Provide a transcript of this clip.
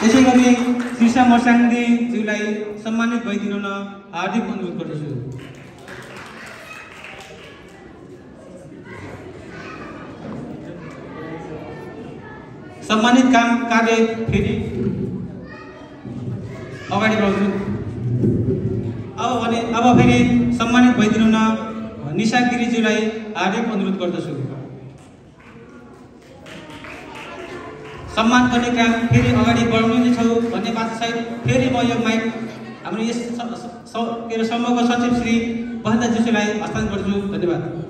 त्यसैगरी शीर्षा मर्साङदेज्यूलाई सम्मानित भइदिन हार्दिक अनुरोध गर्दछु। सम्मानित कार्य फेरि अगाडि बढाउँछु। अब फेरि सम्मानित भइदिनु निशा गिरिज्यूलाई हार्दिक अनुरोध गर्दछु। सम्मान गर्ने काम फेरि अगाडि बढाउने नै छौँ भन्ने बातसहित फेरि म यो माइक हाम्रो यस समूहको सचिव श्री बहन्त जोशीलाई हस्तान्तरण गर्छु। धन्यवाद।